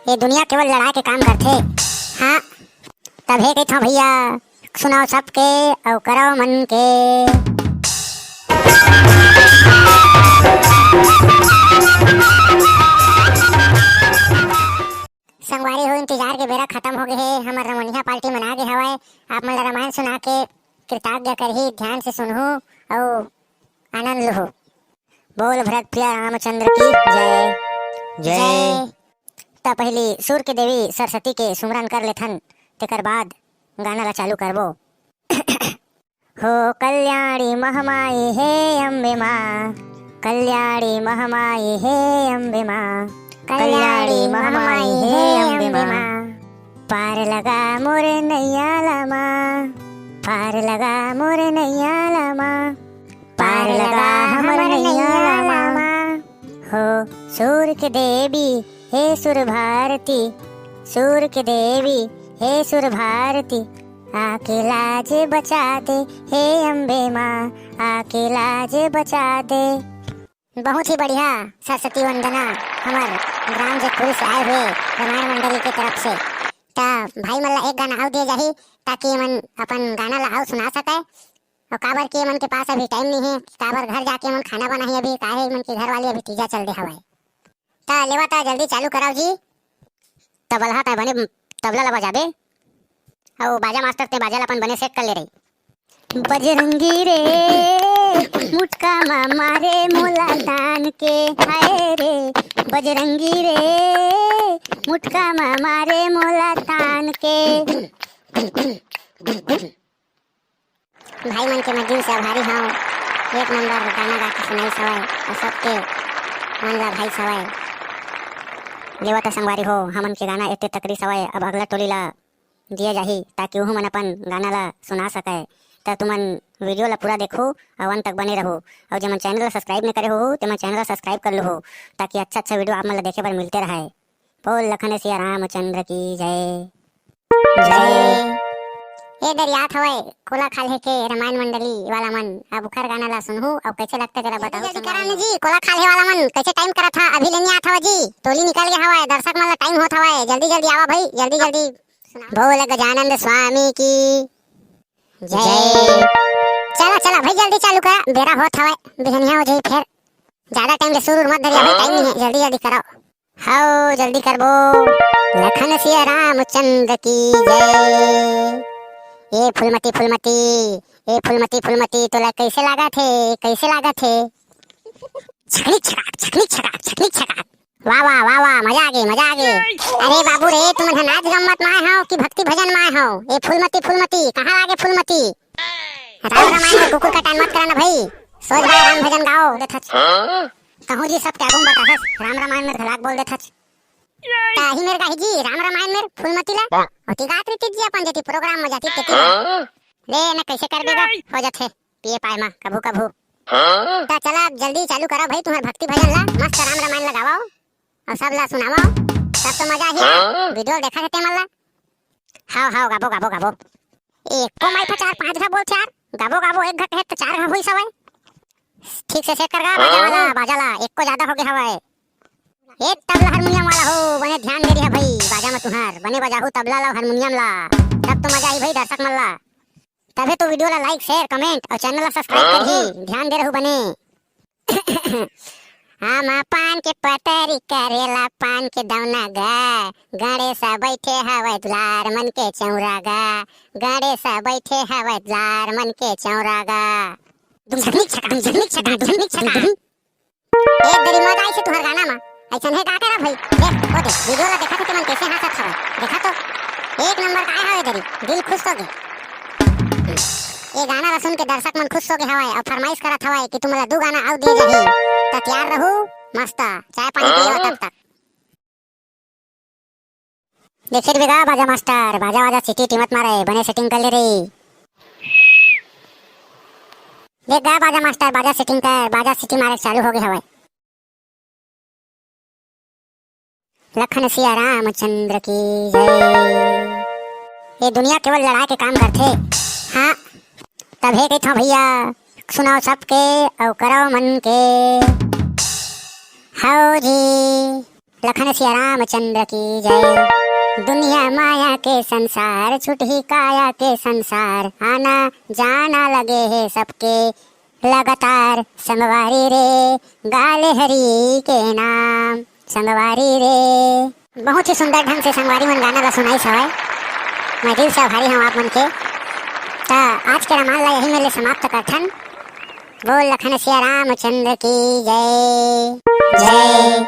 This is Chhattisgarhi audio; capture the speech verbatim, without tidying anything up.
ये दुनिया केवल लड़ाई के काम करथे। हाँ, तभे कहिथंव भैया, सुनाओ सबके अउ करो मन के। संगवारी हो, इंतजार के बेरा खत्म हो गए हे, हमर रमनिया पार्टी मन आ गे हवय। आप मन ला रामायण सुना के कृतज्ञ करही, ध्यान से सुनहू अउ आनंद लुहू। बोल भरत प्रिय रामचंद्र की जय। जय। त पहली सूर के देवी सरस्वती के सुमरन कर लेथन, तेकर बाद गाना ला चालू करबो। हो कल्याणी महमाई हे अम्बे माँ, कल्याणी महमाई हे अम्बे माँ, कल्याणी महमाई हे अम्बे माँ। पार लगा मोर नैया ला माँ, पार लगा मोर नैया ला माँ, पार लगा हमर नैया ला माँ। हो सूर के देवी हे सुर भारती, सूर के देवी हे सुर भारती, आके लाज बचा दे हे अम्बे माँ, आके लाज बचा दे। बहुत ही बढ़िया सरस्वती वंदना हमर ग्राम जतपुरी से आए हुए रामायण मंडली के तरफ से। त भाई मन ला एक गाना अउ दिए जाही, ताकि एमन अपन गाना ला अउ सुना सके। अउ काबर कि एमन के पास अभी टाइम नहीं है, काबर घर जाके एमन खाना बनाही अभी, काहे एमन के घर वाली अभी तीजा चल दे हवय। त लेवा त जल्दी चालू कराओ जी। तबलहा तैं बने तबला ला बजाबे, अउ बाजा मास्टर तैं बाजा ला अपन बने सेट कर ले रही। बजरंगी रे, मुटका मा मारे मोला तान के, हाय रे। बजरंगी रे, मुटका मा मारे मोला तान के। भाई मन के मैं दिल से आभारी हौं। एक नंबर गाना गा के सुनाइस हवय अउ सबके मन ला भाइस हवय। लेवत संगवारी हो, हमन के गाना एते तकरीस हवय, अब अगला टोली ला दिए जाही, ताकि उहू मन अपन गाना ला सुना सकय। त तुमन वीडियो ला पूरा देखो अउ अंत तक बने रहो। अउ जेमन चैनल ला सब्सक्राइब नहीं करे हो, तेमन चैनल ला सब्सक्राइब कर लो हो, ताकि अच्छा अच्छा वीडियो आप मन ला देखे बर मिलते रहे। बोल लखन सिया रामचंद्र की जय। जय। ए दरियात हवय कोला खाल्हे के रामायण मंडली वाला मन, अब उखर गाना ला सुनहू, अब कैसे लगते तेला बताहू जल्दी संगवारी। करा जी, कोला खाल्हे वाला मन कैसे टाइम करत हा, अभी ले नहीं आत हवा जी, टोली निकल गया हवय, दर्शक मन ला टाइम होत हवय, जल्दी जल्दी आवा भाई, जल्दी जल्दी सुनाओ। बोल गजानंद स्वामी की जय। चला चला भाई, जल्दी चालू करा, बेरा होत हवय, बिहनिया हो जाही फेर। ज्यादा टाइम ले सुर उर मत धरिया भाई, टाइम नहीं है, जल्दी जल्दी कराओ। हव, जल्दी करबो। लखन सिया रामचंद्र की जय। ए फूलमती, फूलमती, ए फूलमती, फूलमती, तोला कैसे लागत हे, कैसे लागत हे? छकनी छकाक, छकनी छकाक, छकनी छकाक। वाह, वाह, वाह, वाह, मजा आ गे, मजा आ गे। अरे बाबू रे, तुमन ह नाच गम्मत म आए हव कि भक्ति भजन म आए हव? ए फूलमती, फूलमती, कहाँ लागे फूलमती? राम रामायण में कुकुर कटान मत करा ना भाई। सोच भाई राम भजन गाओ देथच। कहूँ जी सब त्यागुम बताहस, राम रामायण में घलाक बोल देथच। ताही मेर गाही जी, राम रामायण मेर फूलमती ला। ओती गात रहितिस जी अपन जेती प्रोग्राम में जातिस तेती ला। ले ना कैसे कर देगा, हो जाथे पिए पाए मा कभू कभू। त चला अब जल्दी चालू करो भाई तुम्हार भक्ति भजन ला, मस्त राम रामायण ला गावो। अउ सब ला सुनावव, तब तो मजा आही। हाँ? वीडियो देखा थे तेमन ला। हाव, हाव, गाबो, गाबो, गाबो। एको माई फा चार पाँच घा बोल चार, गाबो, गाबो एक घा कहे त चार घा होई सवय। ठीक से सेट कर गा बाजा वाला, हाँ? बाजा ला, एको ज्यादा हो गया हवय। ए तबला हारमोनियम वाला हो, बने ध्यान दे रिहा भाई, बाजा में तुहार, बने बजाहू तबला ला हारमोनियम ला, तब तो मजा आई भाई दर्शक मन ला। तभे तो वीडियो ला like, share, comment अउ channel ला subscribe करही। ध्यान दे रहू बने। आमा पान के पतरी करेला पान के दौना गा, गणेश बैठे हवय दुलार मन के चौरा गा, गणेश बैठे हवय दुलार मन के चौरा गा। दुम झकनिक छका, दुम झकनिक छका, दुम झकनिक छका। ए दरी मजा आइसे तुहर गाना मा। अइसन हे का करा भाई? देख, ओ देख, वीडियो ला देखा थे मन कैसे हंसत हवय। देखा तो, एक नंबर का हवय दरी, दिल खुश हो गे। ये गाना ला सुन के दर्शक मन खुश हो गे हवय अउ फरमाइश करत हवय कि तुमन ला दू गाना अउ दिए जाही। त तैयार रहू, मस्त चाय पानी पिए तब तक। देखे रे बेगा बाजा मास्टर, बाजा बाजा सीटी टीमत मारे, बने सेटिंग कर ले रे। देख गा बाजा मास्टर, बाजा सेटिंग कर, बाजा सीटी मारे चालू हो गे हवय। लखन सिया रामचंद्र की जय। ये दुनिया केवल लड़ाई के काम करथे। हाँ, तभे कहिथंव भैया, सुनाओ सबके अउ करो मन के। हव जी। लखन सिया रामचंद्र की जय। दुनिया माया के संसार, छुटही काया के संसार, आना जाना लगे हे सबके लगातार। संगवारी रे, गाले हरि के नाम, संगवारी रे। बहुत ही सुंदर ढंग से संगवारी मन गाना ला सुनाइस हवय। मैं दिल से आभारी हूँ आप मन के। त आज के रामायण ला यही मेर ले समाप्त करथन। बोल लखन सिया रामचंद्र की जय। जय।